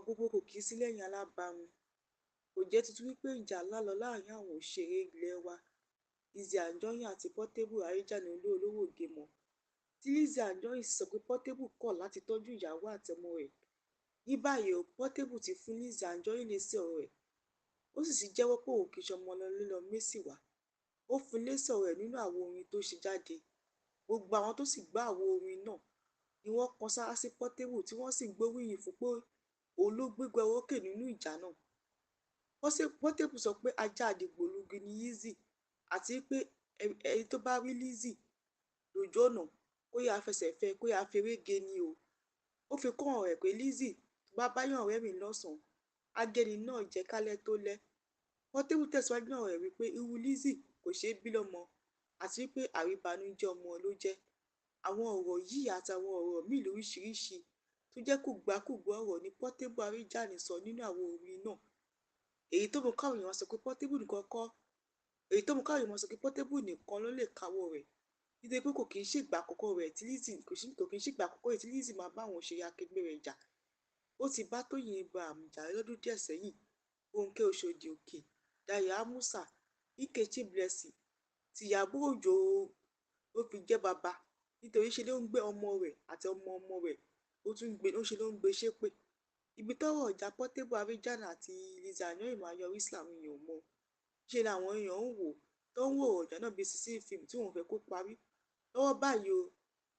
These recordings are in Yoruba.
Gbogbo kò kì í sí lẹ́yìn alábàáhùn. Kò jẹ́ tuntun wípé ìjà ńlá lọ láàrin àwọn òṣèré ilé wa Lizzy Anjorin àti Portable Aríjàni Olówóògemọ̀, tí Lizzy Anjorin sì sọ pé Portable kọ̀ láti tọ́jú ìyàwó àti ọmọ rẹ̀. Ní báyìí o, Portable ti fún Lizzy Anjorin lésì ọ̀rọ̀ rẹ̀, ó sì ti jẹ́wọ́ pé òun kìí ṣe ọmọ lọlé-lọ-mésì wá. Ó fún lésì ọ̀rọ̀ rẹ̀ nínú àwo orin tó ṣe jáde. Gbogbo àwọn tó sì gbọ́ àwo orin náà ni wọ́n kan sárá sí Portable, tí wọ́n sì ń gbóríyìn fún pé òun ló gbégbá orókè nínú ìjà náà. Portable sọ pé ajá àdìgbòlugi ni Lizzy, àti pé ẹni tó bá rí Lizzy lójú ọ̀nà kó yáa fẹsẹ̀ fẹ́ ẹ, kó yáa feré gé ni o. Ó fi kún ọ̀rọ̀ rẹ̀ pé Lizzy tó bá báyàn rẹ́rìn-ín lọ́sàn-án, á gẹ́ni náà jẹ kálẹ́ tó lẹ́. Portable tẹ̀síwájú nínú ọ̀rọ̀ rẹ̀ wípé irú Lizzy kò ṣeé bí lọ́mọ, àti wípé àríbanújẹ́ ọmọ ló jẹ́. Àwọn ọ̀rọ̀ yìí àtàwọn ọ̀rọ̀ míì lóríṣiríṣi tó jẹ́ kùgbákùgbé ọ̀rọ̀ ni Portable Aríjàni sọ nínú àwo orin náà. Èyí tó mú káwọn èèyàn sọ pé Portable nìkan kọ́, èyí tó mú káwọn èèyàn sọ pé Portable nìkan ló lè káwọ́ rẹ̀, nítorí pé kò kì í ṣègbà àkọ́kọ́ rẹ̀ tí Lizzy kò kì í ṣègbà àkọ́kọ́ rẹ̀ tí Lizzy máa bá àwọn òṣèré akẹgbẹ́ rẹ̀ jà. Ó ti bá Tóyìn Abraham jà lọ́dún díẹ̀ sẹ́yìn, Rónkẹ́ Oṣòdì Òkè, Dayọ̀ Amusa, Nkechi Blessing, tí Ìyábọ̀ Òjó ló fi jẹ́ bàbá, nítorí ṣe ló ń gbé ọmọ rẹ̀ àti ọmọ ọmọ rẹ̀, ó tún gbé, ó ṣe ló ń gbé ṣépè. Ibi tọ́rọ̀ ìjà Portable Aríjàni àti Lizzy Anjorin máa yọrí sí làwọn èèyàn ò mọ̀. Ṣe làwọn èèyàn ń wò, tó ń wò ọ̀rọ̀ ìjà náà bíi sísí fíìmù tí wọ́n fẹ́ kó parí. Lọ́wọ́ báyìí o,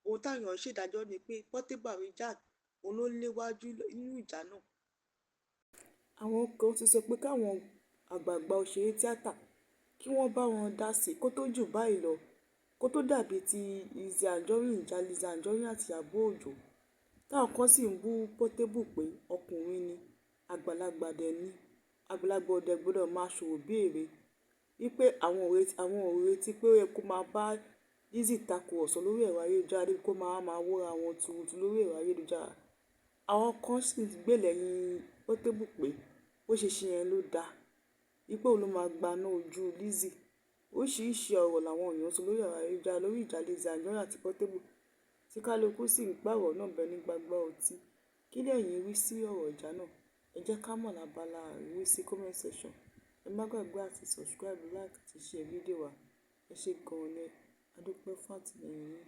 ohun táwọn èèyàn ṣèdájọ́ ni pé Portable Aríjàni òun ló ń léwájú nínú ìjà náà. Àwọn kan ti sọ pé káwọn àgbààgbà òṣèré tíátà kí wọ́n bá wọn dá sí i kó tó jù báyìí lọ, kó tó dàbí ti Lizzy Anjorin, ìjà Lizzy Anjorin àti Ìyábọ̀ Òjó, táwọn kan sì ń bú Portable pé ọkùnrin ni, àgbàlagbà dẹ̀ ni, àgbàlagbà ò dẹ̀ gbọdọ̀ máa ṣòwò bí ère, wípé àwọn ò retí pé ó yẹ kó máa bá Lizzy takùrọ̀sọ lórí ẹ̀rọ ayélujára débi kó máa máa wóra wọn tuurutu lórí ẹ̀rọ ayélujára. Àwọn kan sì ń gbè lẹ́yìn Portable pé bó ṣe ṣe yẹn ló dáa, wípé òun ló máa gbaná ojú Lizzy. Oríṣiríṣi ọ̀rọ̀ làwọn èèyàn sọ lórí ẹ̀rọ ayélujára lórí ìjà Lizzy Anjorin àti Portable, tí kálukú sì ń gbá ọ̀rọ̀ náà bẹ́ẹ̀ ní gbangba ọtí. Kí lẹ̀yin rí sí ọ̀rọ̀ ìjà náà? Ẹ jẹ́ ká mọ̀ lábala àríwísí comment section. Ẹ má gbàgbé àti subscribe, like àti share fídíò wa. Ẹ ṣé gan-an ni, a dúpẹ́ fún àtìlẹ́yìn yín.